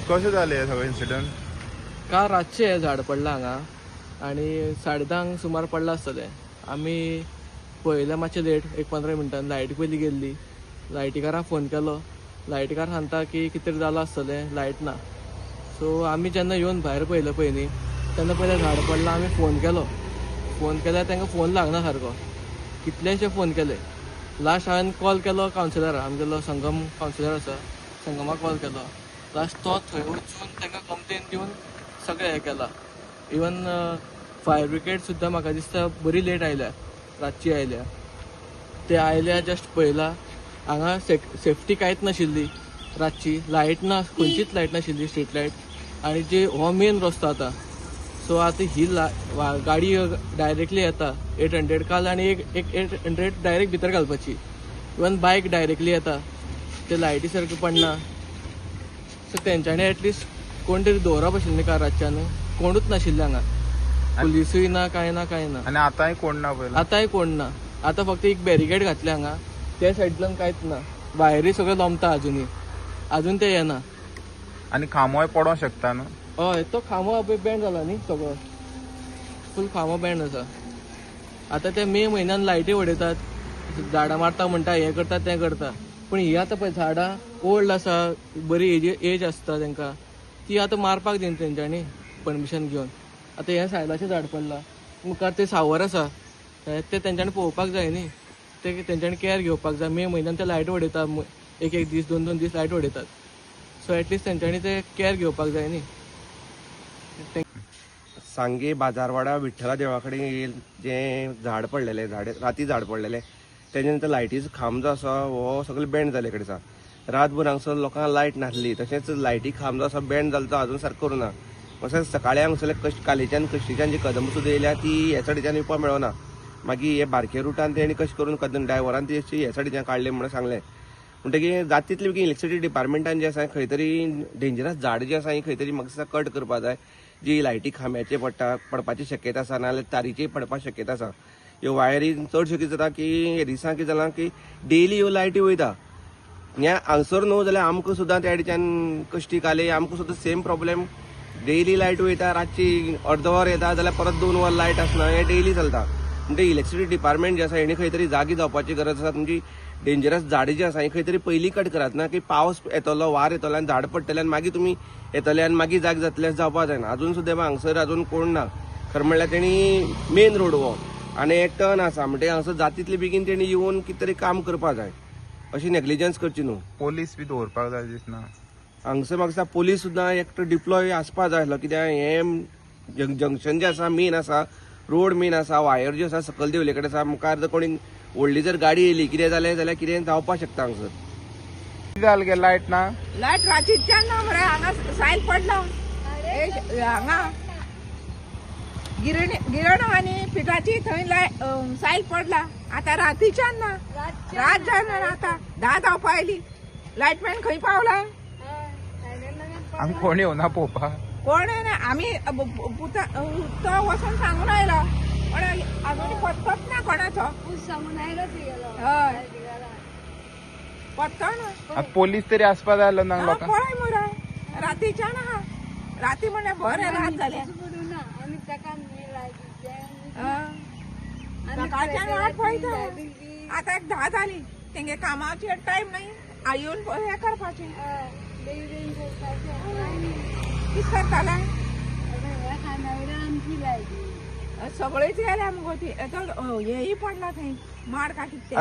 कशें जालें हें सगळें इन्सिडंट? काल रातचें हें झाड पडलां हांगा आनी 10:30 सुमार पडलां आसतलें. आमी पळयलें मातशें लेट, एक 15 मिनटान लायट पयली गेल्ली. लायटीकाराक फोन केलो, लायटीकार सांगता की कितें तरी जालां आसतलें, लायट ना. सो आमी जेन्ना येवन भायर पळयलें पयलीं तेन्ना पयलें झाड पडलां. आमी फोन केलो, फोन केल्यार तांकां फोन लागना सारको, कितलेशे फोन केले. लास्ट हांवें कॉल केलो कावन्सिलराक, आमगेलो संगम कावन्सिलर आसा, संगमाक कॉल केलो. लास्ट तो थंय वचून तांकां कंप्लेन दिवन सगळें हें केलां. इवन फायर ब्रिगेड सुद्दां म्हाका दिसता बरी लेट आयल्या, रातची आयल्या. ते आयल्या जस्ट पळयला हांगा सेफ्टी कांयच नाशिल्ली, रातची लायट ना, खंयचीच लायट नाशिल्ली, स्ट्रीट लायट. आनी जे हो मेन रस्तो आतां, सो आतां ही गाडी डायरेक्टली येता 800 काल आनी एक एक 800 डायरेक्ट भितर घालपाची. इवन बायक डायरेक्टली येता, ते लायटी सारक्यो पडना. सो तेंच्यांनी एटलिस्ट कोण तरी दवरप आशिल्लें काल रातच्यान, कोणूच नाशिल्ले हांगा, पुलिसूय ना, कांय ना, कांय ना. आनी आतांय कोण ना पयला? आतांय कोण ना. आतां फक्त एक बॅरिकेड घातले हांगा, त्या सायडींतल्यान कांयच ना. वायरी सगळें लोंबता अजुनूय, अजून ते येना. आनी खांबोय पडोंक शकता न्हू? हय, तो खांबो पळय बँड जाला न्ही, सगळो फूल खांबो बँड आसा. आतां ते मे म्हयन्यान लायटी उडयतात, झाडां मारता म्हणटा, हें करता तें करता, पूण ही आतां पळय झाडां ओल्ड आसा, बरी एज आसता तांकां, ती आतां मारपाक दिना तेंच्यांनी परमिशन घेवन. आतां हें सायलाचें झाड पडलां, मुखार ते सावर आसा, ते तेंच्यांनी पळोवपाक जाय न्ही, ते तेंच्यांनी कॅर घेवपाक जाय. मे म्हयन्यान ते लायट उडयता, एक एक दीस, दोन दोन दीस लायट उडयतात. सो एटलिस्ट तेंच्यांनी ते कॅर घेवपाक जाय न्ही. सांगे बाजारवाडा विठ्ठला देवळा कडेन जें झाड पडलेलें, झाड राती झाड पडलेलें, तेजे नंतर लायटीचो खांब जो आसा हो सगळे बँड जाल्ले कडेन आसा. रातभर हांगसर लोकांक लायट नासली, तशेंच लायटी खांब जो आसा बँड जालो तो अजून सारको करूं ना. तशेंच सकाळी हांगसरले कालेच्यान कश्टीच्यान जी कदंब सुद्दां येयल्या ती ह्या सायडीच्यान येवपाक मेळना. मागीर हे बारके रुटान तेणी कशें करून कदंब ड्रायव्हरान ती अशी ह्या सायडीच्यान काडली म्हणून सांगलें. म्हणटकीर जाता तितले बेगीन इलेक्ट्रिसिटी डिपार्टमेंटान जें आसा खंय तरी डेंजरस झाड जें आसा खंय तरी म्हाका दिसता कट करपाक जाय, जी लायटी खांब्याचे पडटा पडपाची शक्यता आसा, नाजाल्यार तारीचेर पडपाची शक्यता आसा. ह्यो वायरी चडश्यो कितें जाता की हे दिसां कितें जालां की डेली ह्यो लायटी वयता. हें हांगसर न्हू जाल्यार आमकां सुद्दां त्या सायडीच्यान कश्टी काले आमकां सुद्दां सेम प्रॉब्लेम, डेली लायट वयता, रातची अर्द वर येता जाल्यार परत 2 वर लायट आसना, हें डेली चलता. म्हणटकीर इलेक्ट्रिसिटी डिपार्टमेंट जें आसा हेणी खंय तरी जागी जावपाची गरज आसा. तुमची डेंजरस झाडां जी आसा ही खंय तरी पयलीं कट करात, ना की पावस येतलो, वार येतलो आनी झाड पडटलें आनी मागीर तुमी येतले आनी मागीर जाग जातले अशें जावपाक जायना. अजून सुद्दां हांगसर अजून कोण ना. खरें म्हणल्यार तेणी मेन रोड हो आनी एक टर्न आसा, म्हणटकीर हांगसर जाता तितले बेगीन तेणी येवन कितें तरी काम करपाक जाय, अशी नेग्लिजन्स करची न्हू. पोलीस बी दवरपाक जाय दिसना हांगसर म्हाका दिसता पोलीस सुद्दां एकटो डिप्लॉय आसपा जाय आसलो, कित्याक हें जंक्शन जें आसा मेन आसा, रोड मेन आसा, वायर ज्यो आसा सकयल देंवले कडेन आसा, मुखार जर कोणी व्हडली जर गाडी येयली कितें जालें जाल्यार कितें जावपाक शकता हांगसर. कितें जालें गे लायट ना? लायट रातीच्यान ना मरे, हांगा सायल पडला हांगा गिरण आनी पिठाची थंय लायट सायल पडला. आतां रातीच्यान ना, रात जायना, आतां 10 धांवपा आयली. लायटमॅन खंय पावला? आमी कोण येवना पळोवपाक? कोण ना, आमी पुता तो वचून सांगून आयलो, पण अजून पत्तोच ना कोणाचो. हय, पत्तो ना. आतां पोलीस तरी आसपा जाय आसलो ना लोकांक. पळय मुरे रातीच्यान आहा, राती म्हणल्यार बरें रात जालें, सकाळच्यान वाट पळयता. आतां एक 10 जाली, तेंगे कामाची टायम न्ही येवन हें करपाचें, कितें करताले सगळेच गेल्या मुगो ती, हेय पडला थंय माड का कितें.